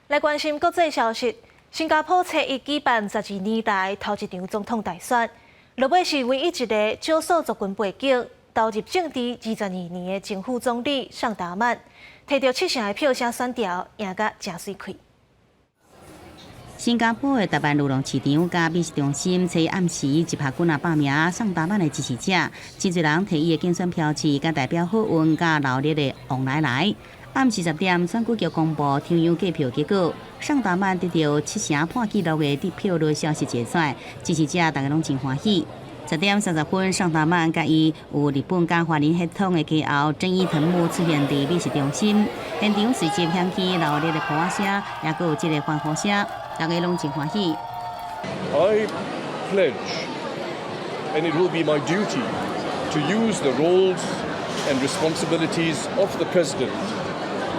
來關心國際消息，新加坡初一舉辦12年來頭一場總統大選，落尾是唯一一个少數族群背景投入政治22年的前副總理尚達曼，提著七成的票聲選著，贏甲誠媠氣。新加坡的達曼裕廊市場佮美食中心，初一暗時集合幾若百名尚達曼的支持者，真濟人提伊的競選標誌，佮代表好運佮鬧熱的旺來來。暗時10點，選舉局公布中央計票結果，尚達曼得著七成破紀錄的得票率消息一出來，支持者逐家攏真歡喜。10點30分，尚達曼佮伊有日本佮華人血統的家後鄭伊藤木出現佇美食中心，現場隨即響起鬧熱的鼓仔聲，也閣有這個歡呼聲，逐家攏真歡喜。 I pledge, and it will be my duty to use the roles and responsibilities of the president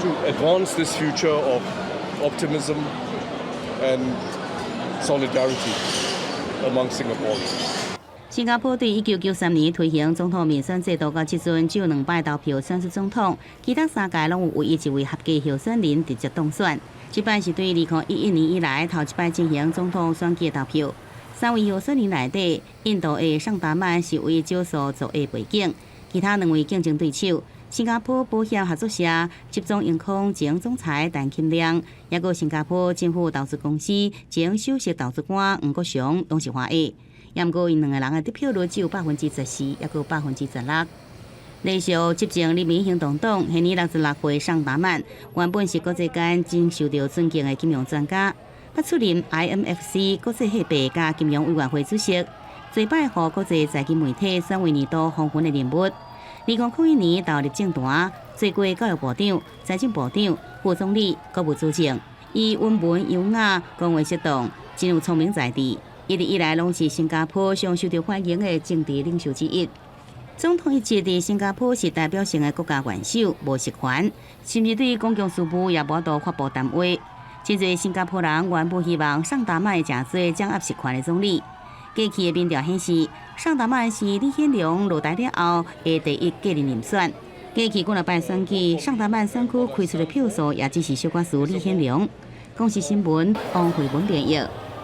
to advance this future of optimism and solidarity among Singaporeans. 新加坡對1993年推行總統民選制度到這陣，只有兩擺投票選出總統，其他三屆攏有唯一一位合格候選人直接當選。這擺是對2011年以來頭一擺進行總統選舉投票。三位候選人內底，印度裔尚達曼是唯一少數族裔背景，其他兩位競爭對手，新加坡保險合作社集中銀行前總裁陳金良，抑閣新加坡政府投資公司前首席投資官黃國雄，攏是華裔。毋過，𪜶兩个人的得票率只有14%，抑閣16%。連續執政人民行動黨現年66歲尚達曼，原本是國際間真受著尊敬的金融專家，捌出任 IMFC 國際貨幣佮金融委員會主席，濟擺予國際財經媒體選為年度風雲的人物。2001年投入政壇，做過教育部長、財政部長、副總理、國務資政。伊溫文優雅，講話適當，真有聰明才智。一直以來攏是新加坡上受著歡迎的政治領袖之一。總統一職佇新加坡是代表性的國家元首，無實權，甚至對公共事務也無法度發布談話。真濟新加坡人原本希望尚達曼會成做掌握實權的總理。過去的民調顯示，尚達曼是李顯龍落台了後的第一繼任人選。過去幾若擺選舉，尚達曼選區開出的票數也只是小可輸李顯龍。公視新聞王慧文編譯。